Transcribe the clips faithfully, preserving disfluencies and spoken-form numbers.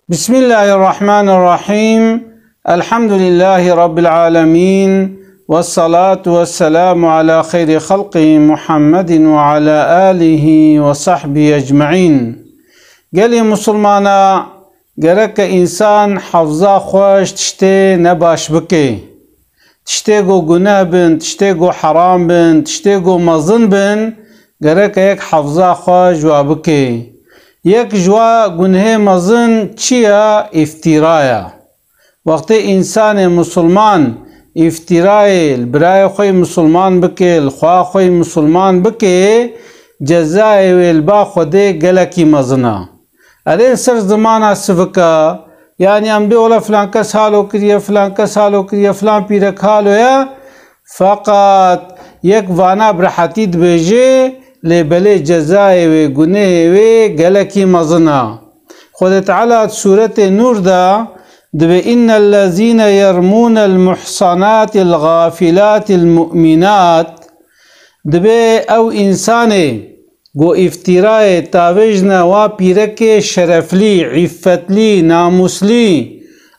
Bismillahirrahmanirrahim. Elhamdülillahi Rabbil alemin. Vessalatu vesselamu ala xeyri xalqihi Muhammedin ve ala alihi ve sahbihi ecmaîn. Gelê Musulmana, gereke însan hefza xwe ji tiştê nebaş bike. Tiştê ku guneh bin, tiştê ku heram bin, tiştê ku mezin bin, gereke yek hefza xwe ji wa bike. Yek ji wa gunehê mezin çi ye? Îftîra ye. Wextê însanê misilman îftîrayê li birayê xwe yî misilman bike, li xweha xwe yî misilman bike, cezayê wê li ba Xwedê gelekî mezin e. Erê, li ser zimana sivik e, yanî em bê wele filan kes halo kiriye, filan kes halo kiriye, filan pîrek halo ye, feqet yek vana bi rehetî dibêje, lê belê cezayê wê, gunehê wê gelekî mezin e. Xwedê Teala di Sûretê Nûr de dibê, "Innellezîne yermûnel muhsanatîl gafilâtîl mu'minât", dibê ew însanê ku îftîrayê tavêjne wa pîrekê şereflî, îffetlî, namûslî,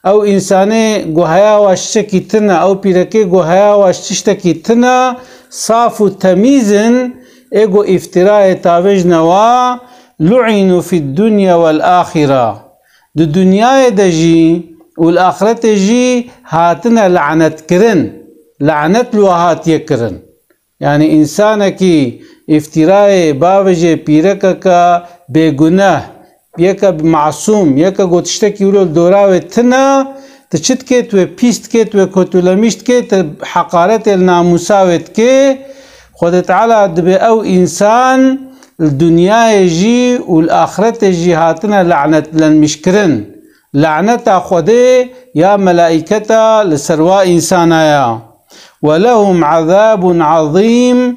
ew însanê ku heya wa ji tiştekî tune, ew pîrekê ku heya wa ji tiştekî tune, saf û temîz in, ê ku îftîrayê tavêjne wa, lu'înû fid dunya wel axîra. Di dinyayê de jî û li axretê jî hatine lanetkirin. Lanet li wa hatiye kirin. Yanî însanekî îftîrayê bavêje pîrekeke bêguneh, yeke masûm, yeke ku tiştekî wilo li dora wê tune, tu çi dikê, tu wê pîs dikê, tu wê kotûlemîş dikê, tu heqaretê li namûsa wê dikê. Xwedê Teala dibê ew însan li dinyayê jî û li axretê jî hatine lanetlenmîşkirin. Laneta Xwedê ya melaîketa li ser wa însana ya. "Ve lehum azabun azîm",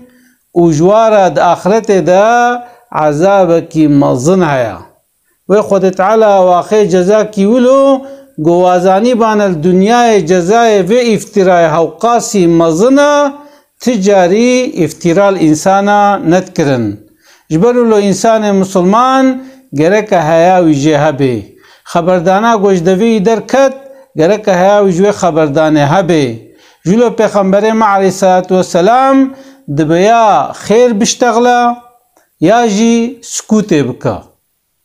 û ji wa re di axretê de ezabekî mezin heye. Wê Xwedê Teala waxê cezakî wilo, ku wa zanîbane li dinyayê cezayê vê îftîrayê hewqasî mezin e, ti carî îftîra li însana nedikirin. Ji ber wilo însanê misilman gereke heya wî jê hebe. Xeberdana ku ji devê wî derket, gereke heya wî ji wê xeberdanê hebe. Ji wilo Pêxemberê me aleyhisselatu vesselam dibe ya xêr biştexile, ya jî sikûtê bike.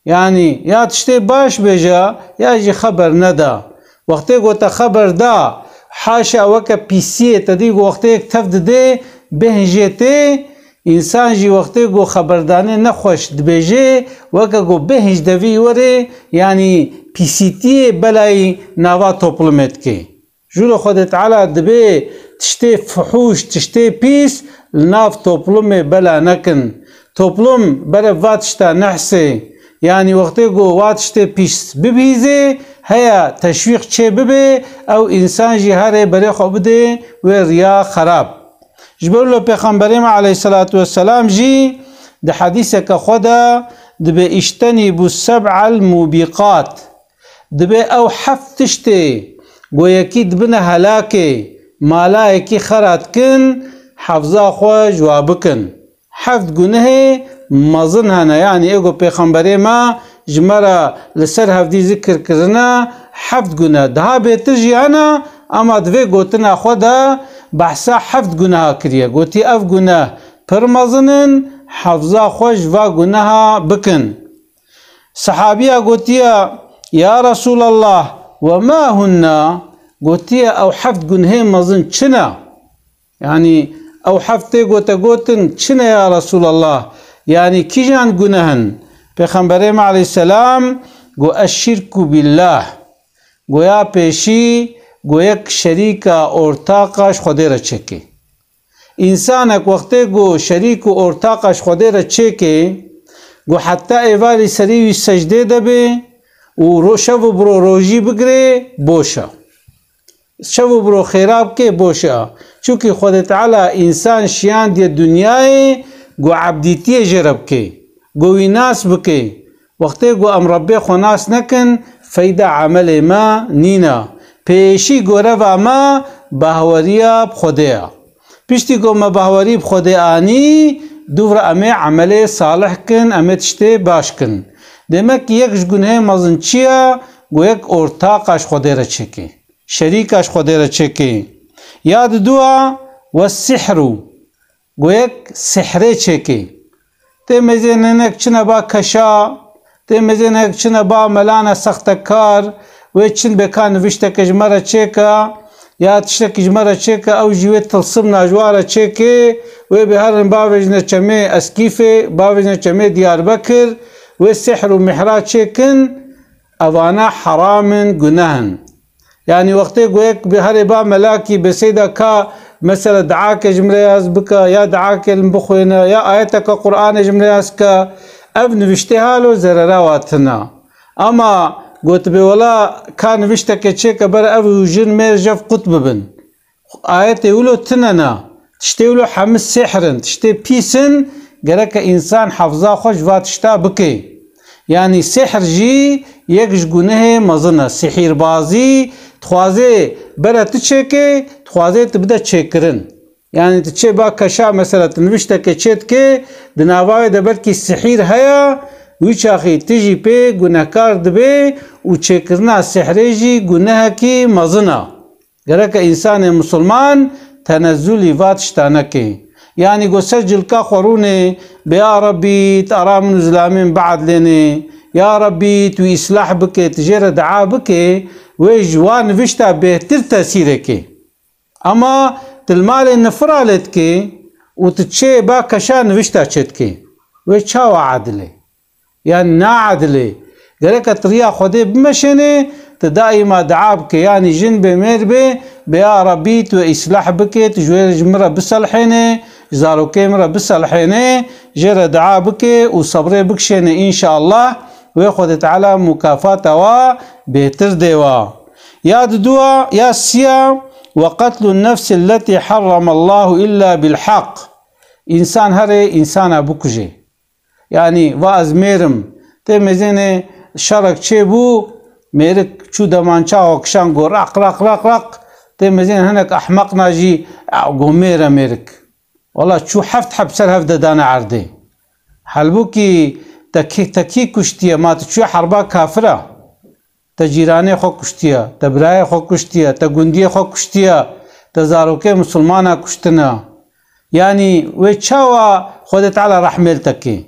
Yanî ya tiştê baş bêje, ya jî xeber neda. Wextê ku te xeber da, haşa weke pîsiyê te dî ku wextê yek tev didê, bêhn jê tê, însan jî wextê ku xeberdanê nexweş dibêje, weke ku bêhn ji devî were, yanî pîsîtiyê belayî nava toplumê dike. Jû li Xwedê Teala dibê tiştê fuhûş, tiştê pîs li nav toplumê bela nekin. Toplum berê va tişta nehsê. Yanî wextê ku va tiştê pîs bibihîzê, heya teşwîq çê bibe, ew însan jî herê berê xwe bidê wê riya xerab. Ji ber wilo Pêxemberê me aleyhisselatu vesselam jî di hedîseke xwe de dibê, "Îştenîbû seb'el mûbîqat." Dibê ew heft tiştê ku yekî dibine helakê, mala yekî xera dikin, hefza xwe ji wa bikin. Heft gunehê mezin hene, yanî ê ku Pêxemberê me ji me re li ser hevdî zikir kirine, heft guneh. Daha bêtir jî hene, ema di vê gotina xwe de behsa heft guneha kiriye. Gotiye, ev guneh pir mezin in, hefza xwe ji va guneha bikin. Sehabiya gotiye, "Ya Resûlallah, we ma hunna?" Gotiye, "Ew heft gunhê mezin çi ne?" Yanî, ew heft tê gote gotin, "Çi ne ya Resûlallah?" Yanî, kîjan guneh in? Pêxemberê me aleyhisselam got, "Eşşirku billah." Goya pêşî, got, yek şerîka, ortaqa ji Xwedê re çêke. Însanek wextê ku şerîk û ortaqa ji Xwedê re çêke, ku heta êvarî serî wî secdê de be û ro-, şev û biro rojî bigire, boş e. Şev û biro xêra bike, boş e. Çunkî Xwedê Teala însan şiyandiye dinyayê ku ebdîtiyê jê re bike, ku wî nas bike. Wextê ku em Rebbê xwe nas nekin, feyda emelê me nîne. Pêşî goreva me bahweriya bi Xwedê ye. Piştî ku me bahwerî bi Xwedê anî, dûv re em ê emelê salih kin, em ê tiştê baş kin. Demek ki yek ji gunhê mezin çi ye? Go yek ortaqa ji Xwedê re çêke. Şerîka ji Xwedê re çêke. Ya didua, ve sihru. Go yek sihrê çêke. Tê mezên hinek çine ba keşa, tê mezên hinek çine ba melana sextekar, wê çin bê ka nivişteke ji me re çêka, ya tiştekî ji me re çêka, ew jî wê tilsimna ji wa re çêkê, wê bê herin bavêjine çemê Eskîfê, bavêjine çemê Diyarbekir, wê sihr û mihra çêkin, evana heram in, guneh in. Yanî wextê ku yek bi herê ba melakî bi seyda ka mesela duake ji min re yaz bike, ya duake li min bixwêne, ya ayeteke Qur'anê ji min re yaz ke, ev niviştê halo zerera wa tune. Ama gotibê wela ka nivişteke çêke ber ev û jin mêr jev qut bibin. Ayetê wilo tune ne. Tiştê wilo hemî sihr in, tiştê pîs in, gereke însan hefza xwe ji va tişta bike. Yanî sihr jî yek ji gunehê mezin e. Sihîrbazî dixwaze bere tu çêke, dixwaze tu bide çêkirin. Yanî tu çê ba keşa mesela tu nivişteke çê dike, di nava wê de belkî sihîr heye, wî çaxî tu jî pê gunehkar dibê û çêkirina sihrê jî gunehekî mezin e. Gereke însanê misilman tenezzulî va tişta neke. Yanî go ser cilka xwe rûnê, bê ya Rebbî, tu ara min û zilamê min biadilênê, ya Rebbî, tu wî îslah bike, tu jê re dua bike, wê ji wan nivişta bêhtir tesîreke. Ema tu li malê nifira lê dike û tu çê ba keşa nivişta çê dike. Wê çawa adil e? Yanî naedilê. Gereke tu riya Xwedê bimeşênê, tu daîma dua bike. Yanî jin bê mêr bê, bê ya Rebbî tu îslah bike, tu ji wê ji min re biselhênê, ji zarokê min re biselhênê, jê re dua bike û sebrê bikişênê înşallah wê Xwedê Teala mukafata wa bêtir dê wa. Ya didua, ya siya, ve qetlun nefsi lletî harramallahu illa bil haq. Însan herê însana bikuje. Yanî va ez mêr im. Tê mezênê şerek çêbû, mêrik çû demança xwe kişan got raq, raq, raq, raq. Tê mezênê hinek ehmeqna jî, "Ya, got mêr e mêrik." Wela çû heft heb ser hev de dane erdê. Halbûkî te kî, te kî kuştiye, ma tu çûye herba kafira. Te cîranê xwe kuştiye, te birayê xwe kuştiye, te gundiyê xwe kuştiye, te zarokê misilmana kuştine. Yanî wê çawa Xwedê Teala rehmê li te kê?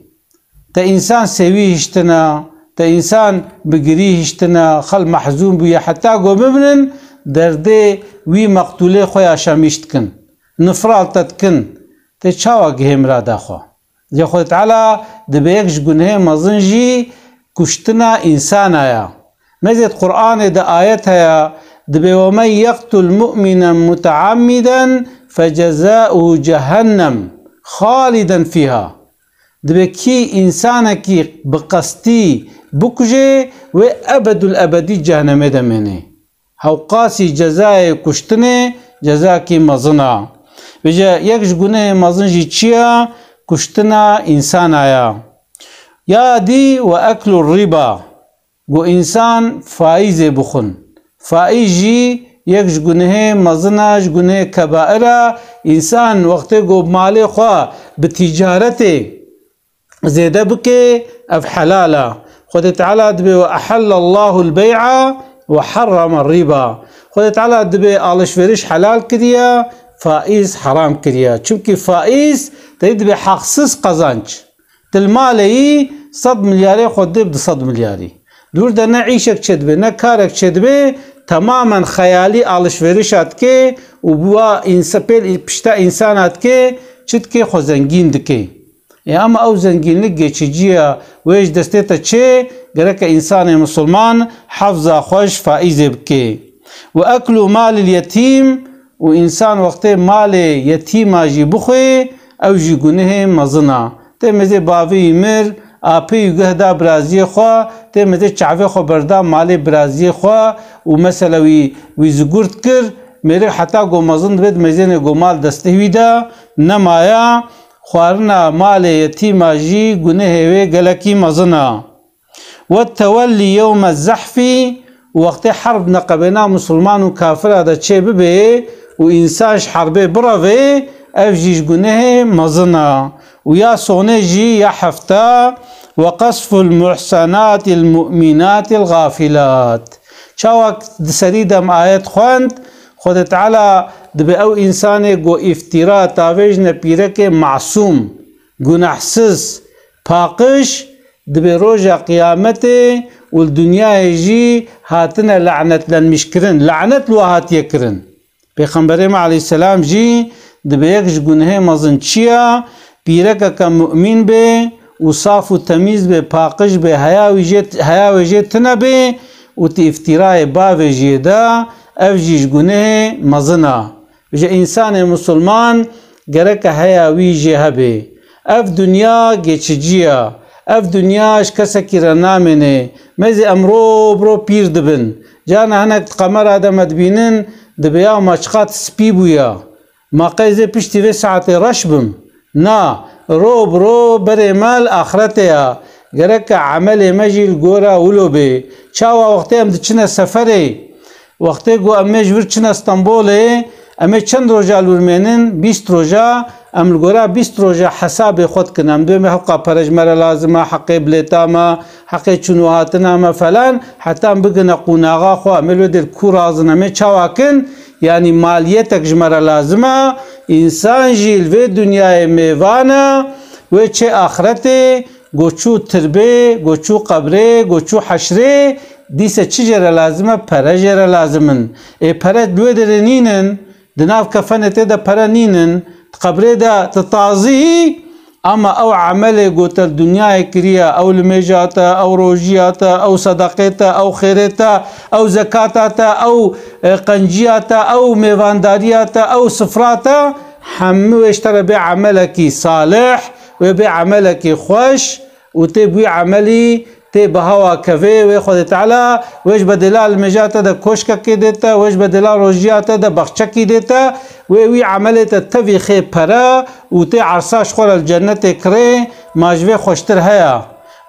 Te însan sêwî hiştine, te însan bi girî hiştine, xel mehzûn bûye, heta ku bimrin, derdê wî meqtûlê xwe yaşamîş dikin. Nifra li te dikin. Tê çawa gihê mirada xwe? Lê Xwedê Teala dibê yek ji gunehê mezin jî kuştina însana ya. Mezêt Qur'anê de ayet heye, dibê, "Ve men yeqtul mu'minen muteammiden fecezauhu cehennem haliden fiha." Dibê kî însanekî bi qestî bikuje, wê ebedul ebedî cehennemê de mêne. Hewqasî cezayê kuştinê cezakî mezin a. Vêce yek ji gunehê mezin jî çi ya? Kuştina însana ya. Ya dî ve eklu riba. Got însan faîzê bixwin. Faîz jî yek ji gunehê mezin a, ji gunehê kebair a. Însan wextê got malê xwe bi tîcaretê zêde bike, ev helal e. Xwedê Teala dibê, "Ve ehellallahu l-bey'a ve harrama riba." Xwedê Teala dibê alişveriş helal kiriye, faiz heram kiriye. Çimkî faiz te dibê heqsiz qazanç. Til malê yî sed milyarê xwe dê bi du sed milyarî. Dûr de ne îşek çêdibe, ne karek çêdibe, temamen xeyalî alişverişa dike û bi wa înse-, pêl pişta însana dike, çi dike, xwe zengîn dike. Ê, ama ew zengînlik geçici ya, wê ji destê te çê, gereke însanê misilman hefza xwe ji faîzê bike. Ve eklu malil yetîm, û însan wextê malê yetîma jî bixwe, ew jî gunehê mezin a. Tê mezê bavê wî mir, apê wî guh da biraziyê xwe, tê mezê çavê xwe berda malê biraziyê xwe û mesela wî, wî zigurt kir, mêrik heta ku mezin dibe, di mezênê ku mal destê wî de nemaye, xwarina malê yetîma jî gunehê wê gelekî mezin a. Ve tewellî yewme zehfî, û wextê herb neqebêna misilman û kafira de çê bibe û însan ji herbê bireve, ev jî ji gunehê mezin a. Û ya sonê jî ya hefta, وقذف المحصنات المؤمنات الغافلات. Çawa di serî de em ayet xwend, Xwedê Teala dibe ew însanê ku îftîra tavêjine pîrekê masûm, gunehsiz, paqij, dibe roja qiyametê û li dinyayê jî hatine lanetlenmiş kirin. Lanet li we hatiye kirin. Pêxemberê me aleyhisselam jî dibe yek ji gunehê mezin çi ye? Pîrekeke mu'mîn bê û saf û temîz bê, paqij bê, heya wî jê, heya wê jê tune bê û tu îftîrayê bavêjiyê de, ev jî ji gunehê mezin e. Ji însanê misilman gereke heya wî jê hebe. Ev dinya geçici ye. Ev dinya ji kesekî re namêne. Mêzê em ro bi ro pîr dibin. Carna hinek di qemera de me dibînin, dibe ya ma çiqas spî bûya. Ma qey ez ê piştî vê saetê reş bim? Na, ro bi ro berê me li axretê ye. Gereke emelê me jî li gora wilo bê. Çawa wextê em diçine seferê, wextê ku em ê ji vir çine Stenbolê, em ê çend roja li wir mênin? Bîst roja. Em li gora bîst roja hesabê xwe dikin. Em dibê me hewqa pere ji me re lazim e, heqê bilêta me, heqê çûn û hatina me falan, heta em bigine qûnaxa xwe, em ê li wê dêr kû razin, em ê çawa kin? Yanî maliyetek ji me re lazim e. Însan jî li vê dinyayê mêvan e, wê çê axretê, go çû tirbê, go çû qebrê, go çû heşrê, dîse çi jê re lazim e? Pere jê re lazim in. Ê pere li wê derê nînin, di nav kefenê tê de pere nînin, di qebrê de tu tazî, ama ew emelê go te li dinyayê kiriye, ew limêja te, ew rojiya te, ew sedeqê te, ew xêrê te, ew zekata te, ew, e, qenciya te, ew mêvandariya te, ew sifra te, hemû wê ji te re bê emelekî salih, wê bê emelekî xweş û tê bi wî emelî tê bi hewa kevê, wê Xwedê Teala wê ji bedêla limêja te de koşkekê dê te, wê ji bedêla rojiya te de baxçekî dê te, wê wî emelê te tevî xê pere û tê ersa ji xwe re li cennetê kirê, ma ji vê xweştir heye?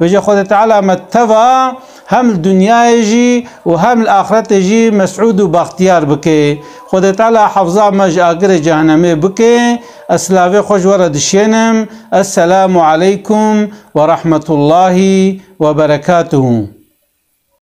Vêje Xwedê Teala me teva hem li dinyayê jî û hem li axretê jî mesûd û baxtiyar bike. Xwedê Teala hefza me ji agirê cehennemê bike. Ez silavê xwe ji we re dişênim. Esselamu aleykum ve rahmetullahi ve berekatuhu.